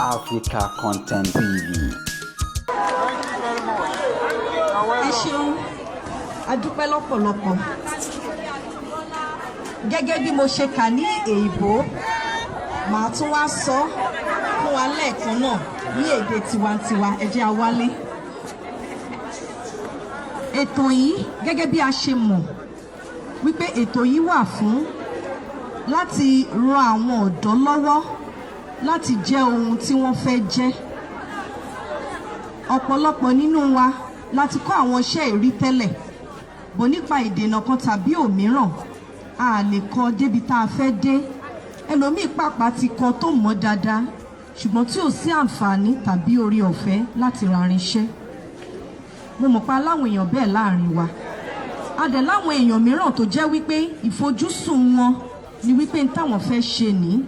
Africa Content TV. Thank you very much. You are Ẹ welcome. ṣeun, a dúpẹ́ lọ́pọ̀lọpọ̀. Gẹ́gẹ́ bí mo ṣe kà ní èèbó, màá tún wá sọ fún wa lẹ́ẹ̀kan náà ní èdè tiwantiwa. Ẹ jẹ́ a wálé. Ètò yìí, gẹ́gẹ́ bí a ṣe mọ̀ wípé ètò yìí wà fún láti ran àwọn ọ̀dọ́ lọ́wọ́ láti jẹ́ ohun tí wọ́n fẹ́ jẹ́. Ọ̀pọ̀lọpọ̀ nínú wa láti kọ́ àwọn iṣẹ́ ìrí tẹ́lẹ̀ bò, nípa ìdènà kan tàbí òmíràn, a lè kọ́ débi tá a fẹ́ dé. Ẹlòmíì pàápàá ti kọ́ tó mọ̀ dáadáa, ṣùgbọ́n tí ò sí àǹfààní tàbí orí ọ̀fẹ́ láti ra irinṣẹ́. Mo mọ̀ pé aláwọn èèyàn bẹ́ẹ̀ láàrin wa. A dẹ̀ láwọn èèyàn mìíràn tó jẹ́ wípé ìfojúsùn wọn ni wípé n táwọn fẹ́ ṣe ní,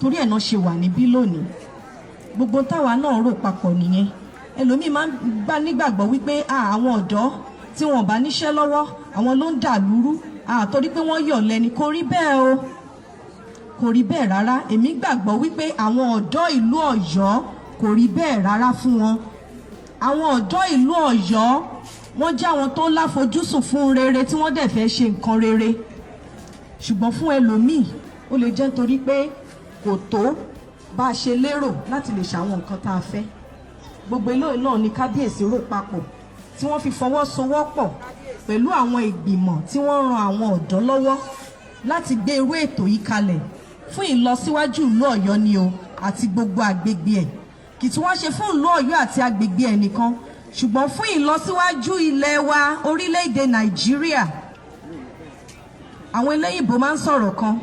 torí ẹ̀ náà ṣe wà níbí lónìí. Gbogbo táwa náà rò papọ̀ nìyẹn. Ẹlòmíì máa ń gbà nígbàgbọ́ wípé àwọn ọ̀dọ́ tí wọn bá níṣẹ́ lọ́wọ́, àwọn ló ń dà lúrú, torí pé wọ́n yọ̀ lẹ́ni. Kò rí bẹ́ẹ̀ o, kò rí bẹ́ẹ̀ rárá. Èmi gbàgbọ́ wípé àwọn ọ̀dọ́ ìlú Ọ̀yọ́, kò rí bẹ́ẹ̀ rárá fún wọn. Àwọn ọ̀dọ́ ìlú Ọ̀yọ́, wọ́n jẹ́ àwọn tó láfojúsùn fún rere, tí wọ́n dẹ̀ fẹ́ ṣe nǹkan rere. Ṣùgbọ́n fún ẹlòmíì, ó lè jẹ́ nítorí pé kò tó bá a ṣe lérò láti lè ṣàwọn nǹkan tá a fẹ́. Gbogbo eléyìí náà ni kábíyèsí rò papọ̀ tí wọ́n fi fọwọ́sowọ́pọ̀ pẹ̀lú àwọn ìgbìmọ̀ tí wọ́n ran àwọn ọ̀dọ́ lọ́wọ́ láti gbé irú ètò yìí kalẹ̀ fún ìlọsíwájú ìlú Ọ̀yọ́ ni o, àti gbogbo àgbègbè ẹ̀. Kì í tún wá ṣe fún ìlú Ọ̀yọ́ àti àgbègbè ẹ̀ nìkan, ṣùgbọ́n fún ìlọsíwájú ilẹ̀ wa, orílẹ̀-èdè Nàìjíríà. Àwọn eléyìnbó máa ń sọ̀rọ̀ kan,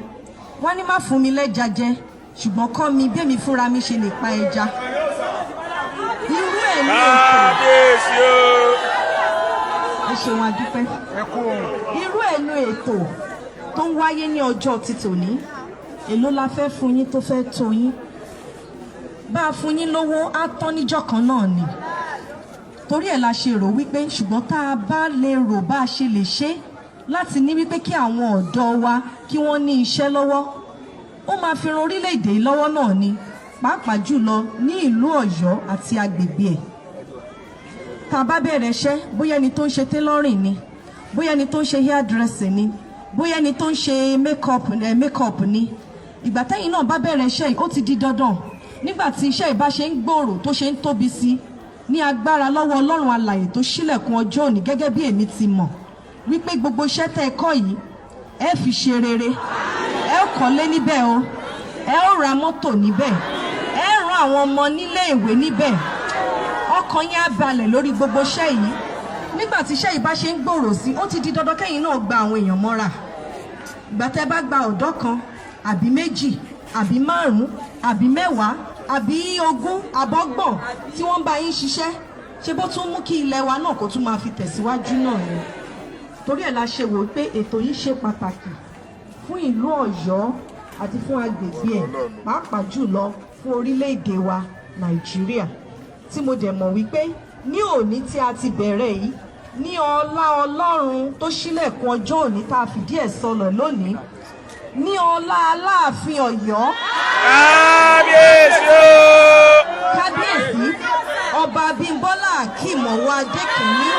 wọ́n ní má fún mi lẹ́ja jẹ, ṣùgbọ́n kọ́ mi bí èmi fúnra mi ṣe lè pa ẹja. Irú ẹ̀ ní ètò. Kábíyèsí o. Ẹ ṣeun, adúpẹ́. Ẹ kú ohun. Irú ẹ̀ ní ètò tó ń wáyé ní ọjọ́ ti tòní. Èló la fẹ́ fún yín tó fẹ́ tó yín? Bá a fún yín lówó, á tán níjọ́ kan náà ni. Torí ẹ̀ la ṣe rò wípé, ṣùgbọ́n tá a bá lè rò bá a ṣe lè ṣe láti ní wípé kí àwọn ọ̀dọ́ wa kí wọ́n ní iṣẹ́ lọ́wọ́, ó máa fi ran orílẹ̀-èdè yìí lọ́wọ́ náà ni, pàápàá jùlọ ní ìlú Ọ̀yọ́ àti agbègbè ẹ̀. Tá a bá bẹ̀rẹ̀ iṣẹ́, bóyá ẹni tó ń ṣe tailoring ni, bóyá ẹni tó ń ṣe hairdressing ni, bóyá ẹni tó ń ṣe makeup ni, ìgbà tẹ́yìn náà bá bẹ̀rẹ̀ iṣẹ́ yìí, ó ti di dandan, nígbà tí iṣẹ́ yìí bá ṣe ń gbòòrò, tó ṣe ń tóbi sí, ní agbára lọ́wọ́ Ọlọ́run alàyè tó ṣílẹ̀kùn ọjọ́ òní, gẹ́gẹ́ bí èmi ti mọ̀ wípé gbogbo iṣẹ́ tẹ́ ẹ kọ́ yìí, ẹ fi ṣe rere. Ẹ ó kọ́lé níbẹ̀ o, ẹ ó ra mọ́tò níbẹ̀, ẹ rán àwọn ọmọ nílé ìwé níbẹ̀. Ọkàn yín á balẹ̀ lórí gbogbo iṣẹ́ yìí. Nígbà tí iṣẹ́ yìí bá ṣe ń gbòòrò sí, ó ti di dandan kẹ́yìn náà gba àwọn èèyàn mọ́ra. Ìgbà tẹ́ bá gba ọ̀dọ́ kan àbí méjì àbí márùn-ún àbí 10 àbí 20 àbọ́gbọ̀n tí wọ́n bá yín ṣiṣẹ́, ṣé bó tún mú kí ilẹ̀ wa náà kó tún máa fi tẹ̀síwájú náà ni. Torí ẹ̀ la ṣe wò pé ètò yìí ṣe pàtàkì fún ìlú Ọ̀yọ́ àti fún agbègbè ẹ̀, pàápàá jùlọ fún orílẹ̀-èdè wa Nàìjíríà, tí mo dẹ̀ mọ̀ wípé ní òní tí a ti bẹ̀rẹ̀ yìí, ní ọlá Ọlọ́run tó ṣílẹ̀kùn ọjọ́ òní tá a fìdí ẹ̀ sọlọ̀ lónìí, ní ọlá Aláàfin Ọ̀yọ́, Kábíyèsí o. Kábíyèsí Ọba Abímbọ́lá Akeem Ọwọ́adé Kìíní,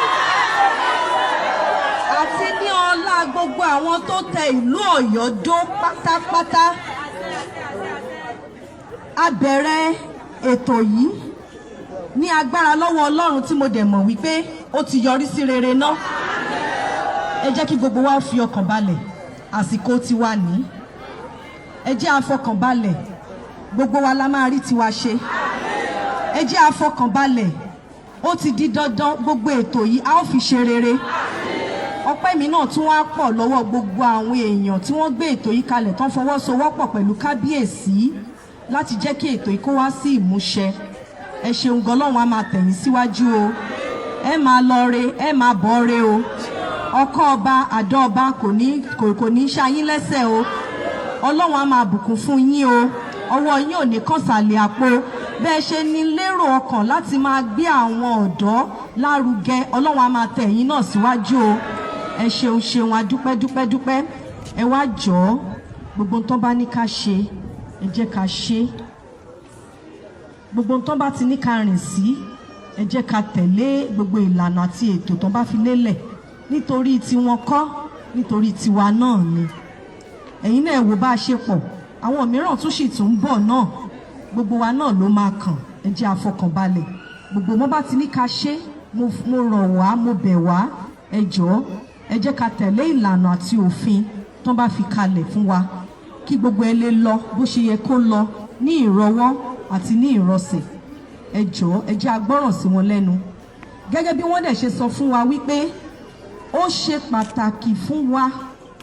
àti ní ọlá gbogbo àwọn tó tẹ ìlú Ọ̀yọ́ dó pátápátá, a bẹ̀rẹ̀ ètò yìí ní agbára lọ́wọ́ Ọlọ́run, tí mo dẹ̀ mọ̀ wípé ó ti yọrí sí rere náà. Ẹ jẹ́ kí gbogbo wa fi ọkàn balẹ̀. Àsìkò tiwa ní, ẹ jẹ́ a fọkàn balẹ̀. Gbogbo wa la máa rí tiwa ṣe. Ẹ jẹ́ a fọkàn balẹ̀. Ó ti di dandan, gbogbo ètò yìí, a ó fi ṣe rere. Ọpẹ́ mi náà tún wá pọ̀ lọ́wọ́ gbogbo àwọn èèyàn tí wọ́n gbé ètò yìí kalẹ̀, tán fọwọ́sowọ́pọ̀ pẹ̀lú kábíyèsí láti jẹ́ kí ètò yìí kó wá sí ìmúṣẹ. Ẹ ṣeun gan. Ọlọ́run á máa tẹ̀yìn síwájú o. Ẹ máa lọ re, ẹ máa bọ̀ re o. Ọkọ ọba, àdó ọba kò ní ṣayín lẹ́sẹ̀ o. Ọlọ́run á máa bùkún fún yín o. Ọwọ́ yín ò ní kàn sàlẹ̀ àpò. Bẹ́ẹ̀ ṣe ní lérò ọkàn láti máa gbé àwọn ọ̀dọ́ lárugẹ, Ọlọ́run á máa tẹ̀ yín náà síwájú o. Ẹ ṣeun ṣeun, adúpẹ́ dúpẹ́ dúpẹ́. Ẹ wá jọ̀ọ́, gbogbo tó bá ní ká ṣe, ẹ jẹ́ ká ṣe. Gbogbo tán bá ti ní ká rìn sí, ẹ jẹ́ ká tẹ̀lé gbogbo ìlànà àti ètò tán bá fi lélẹ̀, nítorí tiwọn kọ́, nítorí tiwa náà ni. Ẹ̀yin náà wò bá a ṣe pọ̀, àwọn mìíràn tún sì tún ń bọ̀ náà, gbogbo wa náà ló máa kàn. Ẹ jẹ́ a fọkànbalẹ̀. Gbogbo mo bá ti ní ká ṣe, mo rọ̀ wá, mo bẹ̀ wá, ẹ jọ̀ọ́, ẹ jẹ́ ká tẹ̀lé ìlànà àti òfin tán bá fi kalẹ̀ fún wa, kí gbogbo ẹ lè lọ bó ṣe yẹ kó lọ ní ìrọwọ́ àti ní ìrọsẹ̀. Ẹ jọ̀ọ́, ẹ jẹ́ a gbọ́ràn sí wọn lẹ́nu. Gẹ́gẹ́ bí wọ́n dẹ̀ ṣe sọ fún wa wípé ó ṣe pàtàkì fún wa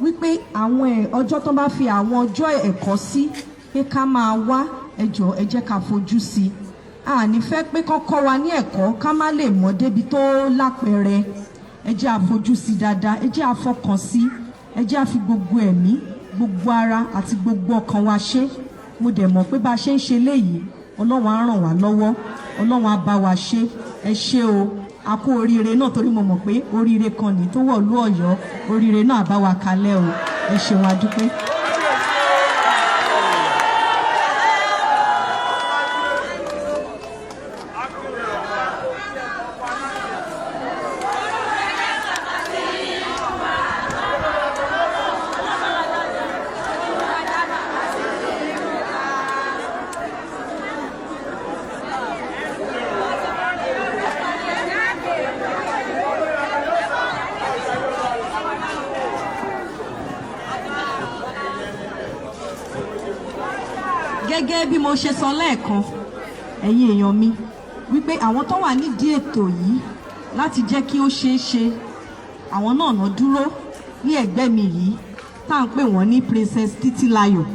wípé àwọn ọjọ́ tó bá fi àwọn ọjọ́ ẹ̀kọ́ sí pé ká máa wá, ẹ jọ̀ọ́, ẹ jẹ́ ká fojú sí i. A ní fẹ́ pé kọ́ kọ́ wa ní ẹ̀kọ́ ká má lè mọ̀ débi tó lápẹẹrẹ. Ẹ jẹ́ a fojú sí dáadáa, ẹ jẹ́ a fọkàn sí, ẹ jẹ́ a fi gbogbo ẹ̀mí, gbogbo ara àti gbogbo ọkàn wa ṣe. Mo dẹ̀ mọ̀ pé bá a ṣe ń ṣe léyìí, Ọlọ́run á ràn wá lọ́wọ́, Ọlọ́run á bá wa ṣe. Ẹ ṣé o, a kú oríire náà, torí mo mọ̀ pé oríire kan ní tó wọ̀lú Ọ̀yọ́. Oríire náà bá wa kalẹ̀ o. Ẹ ṣeun, a dúpẹ́. Gẹ́gẹ́ bí mo ṣe sọ lẹ́ẹ̀kan, ẹ̀yin èèyàn mi, wípé àwọn tó wà nídìí ètò yìí láti jẹ́ kí ó ṣeé ṣe, àwọn náà náà dúró ní ẹ̀gbẹ́ mi yìí, tá à ń pè wọ́n ní Princess Títílayọ̀.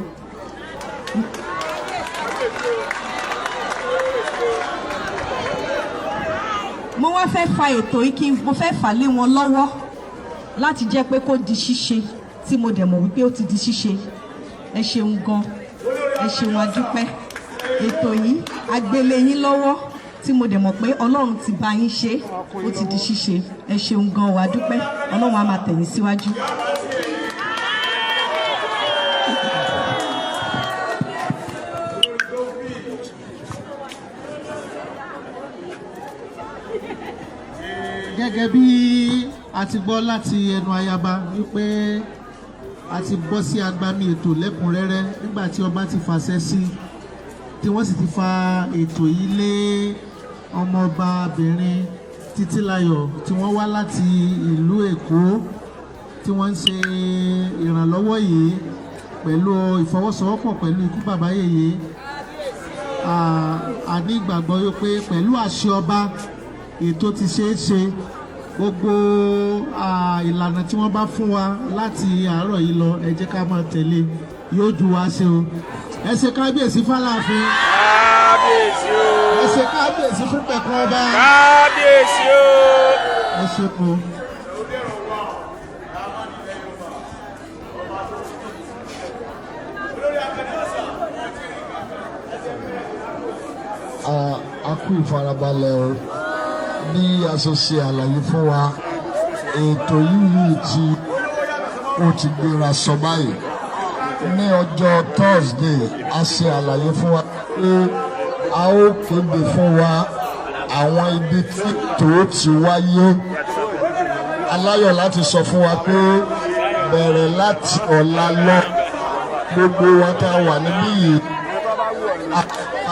Mo wá fẹ́ fa ètò yìí, kí mo fẹ́ fà lé wọn lọ́wọ́ láti jẹ́ pé kó di ṣíṣe, tí mo dẹ̀ mọ̀ wípé ó ti di ṣíṣe. Ẹ ṣeun gan, ẹ ṣeun, a dúpẹ́. Ètò yìí agbélé yín lọ́wọ́, tí mo dẹ̀ mọ̀ pé Ọlọ́run ti bá yín ṣe, ó ti di ṣíṣe. Ẹ ṣeun gan wa dúpẹ́. Ọlọ́run á máa tẹ̀yìn síwájú. Gẹ́gẹ́ bí a ti gbọ́ láti ẹnu ayaba wípé a ti bọ́ sí agbami ètò lẹ́kùnrẹ́rẹ́ nígbà tí ọba ti fàṣẹ sí, tí wọ́n sì ti fa ètò yìí lé ọmọọbabìnrin Títílayọ̀ tí wọ́n wá láti ìlú Èkó, tí wọ́n ń ṣe ìrànlọ́wọ́ yìí pẹ̀lú ìfọwọ́sowọ́pọ̀ pẹ̀lú ikú bàbá yèyé. A ní ìgbàgbọ́ wípé pẹ̀lú àṣẹ ọba, ètò ti ṣeé ṣe. Gbogbo ìlànà tí wọ́n bá fún wa láti àárọ̀ yìí lọ, ẹ jẹ́ ká máa tẹ̀lé. Yóò ju wa ṣe o. Ẹ ṣe kábíyèsí fáláàfin. Kábíyèsí o. Ẹ ṣe kábíyèsí fún pẹ̀kun ọba. Kábíyèsí o. Ẹ ṣe o. A kú ìfarabalẹ̀ o. Bí a ṣe ṣe àlàyé fún wa, ètò yìí tí ó ti gbéra sọ báyìí ní ọjọ́ Thursday, a ṣe àlàyé fún wa pé a ó kéde fún wa àwọn ibi tí tó ti wáyé. Aláyọ̀ láti sọ fún wa pé bẹ̀rẹ̀ láti ọ̀la lọ, gbogbo wa tá a wà níbí yìí,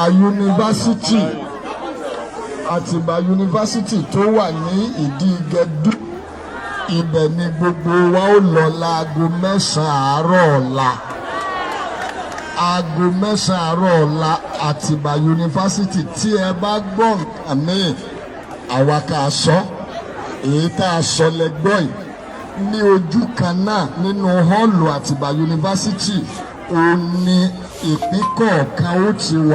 a yunifásitì, Àtìbà Yunifásitì tó wà ní ìdí Gẹdú, ibẹ̀ ni gbogbo wa ó lọ láago 9 àárọ̀ ọ̀la. Aago 9 àárọ̀ ọ̀la, Àtìbà Yunifásitì. Tí ẹ bá gbọ́ nǹkan míì, àwa ká a sọ. Èyí tá a sọ lẹ́gbọ́ yìí. Ní ojú kan náà nínú hall Àtìbà Yunifásitì, òun ni ìpín kọ̀ọ̀kan ó ti wà.